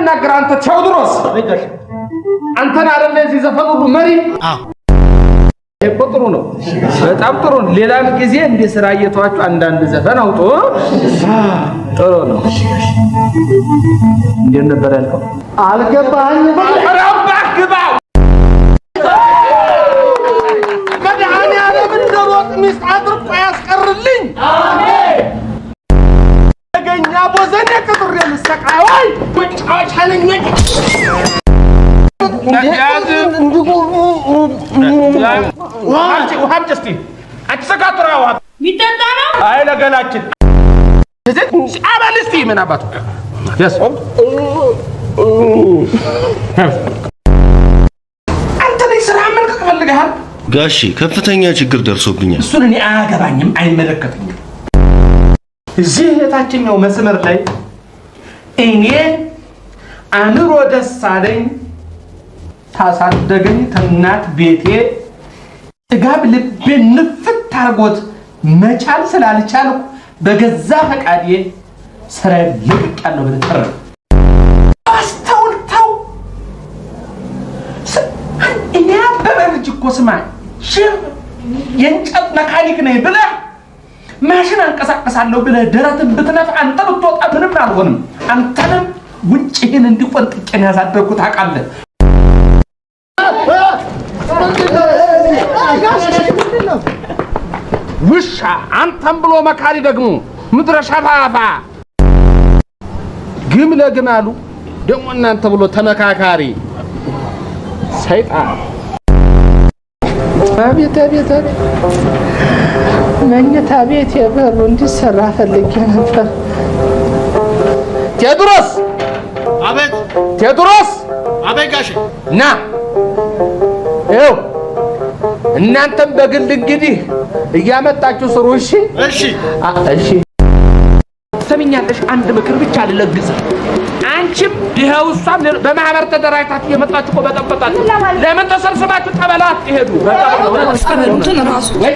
የምናገር አንተ ቴዎድሮስ፣ አንተን አይደለ የዚህ ዘፈን ሁሉ መሪ? ይሄ እኮ ጥሩ ነው፣ በጣም ጥሩ ነው። ሌላም ጊዜ እንደ ስራ እየተዋችሁ አንዳንድ ዘፈን አውጡ። ጥሩ ነው። እንዴት ነበር ያልከው? አልገባኝም። ኧረ እባክህ ግባ። መድኃኒዓለም እንደ ሎጥ ሚስት አድርቆ ያስቀርልኝ። ገኛ ቦዘኔ ቅጥሬ ልሰቃይ ወይ መጫወቻ ነኝ ወይ? ውሃ አምጪ እስኪ። አንቺ ሰካቱራ ውሃ የሚጠጣ ነው። አይ ለገላችን አበል እስኪ ምን አባቱ አንተ ላይ ስራ መልቀቅ ፈልገሃል? ጋሺ ከፍተኛ ችግር ደርሶብኛል። እሱን እኔ አያገባኝም፣ አይመለከተኝም። እዚህ የታችኛው መስመር ላይ እኔ አእምሮ ደሳለኝ ታሳደገኝ ተናት ቤቴ ጥጋብ ልቤ ንፍት አድርጎት መቻል ስላልቻልኩ በገዛ ፈቃዴ ስራዬን ለቅቄያለሁ ብለህ ተረፍ። አስተውል፣ ተው። እኔ አበበ ልጅ እኮ ስማ፣ የእንጨት መካኒክ ነኝ ብለህ ማሽን አንቀሳቀሳለሁ ብለህ ደረትን ብትነፍ አንተ ብትወጣ ምንም አልሆንም። አንተንም ውጭህን እንዲቆንጥቄን ያሳደግኩት ታውቃለህ። ውሻ አንተም ብሎ መካሪ ደግሞ ምድረ ሸፋፋ ግም ለግም አሉ ደግሞ እናንተ ብሎ ተመካካሪ ሰይጣን። አቤት አቤት አቤት! መኝታ ቤት የበሩ እንዲሰራ ፈልጌ ነበር። ቴዎድሮስ! አቤት። ቴዎድሮስ! አቤት ጋሼ። ና ይኸው እናንተም በግል እንግዲህ እያመጣችሁ ስሩ። እሺ። እሺ። እሺ። ትሰሚኛለሽ? አንድ ምክር ብቻ ልለግስሽ። አንቺም ይኸው እሷም በማህበር ተደራጅታችሁ እየመጣችሁ እኮ በጠበጣችሁ። ለምን ተሰብስባችሁ ጠበላ አትሄዱ? ጸበሉትን ራሱ ወይ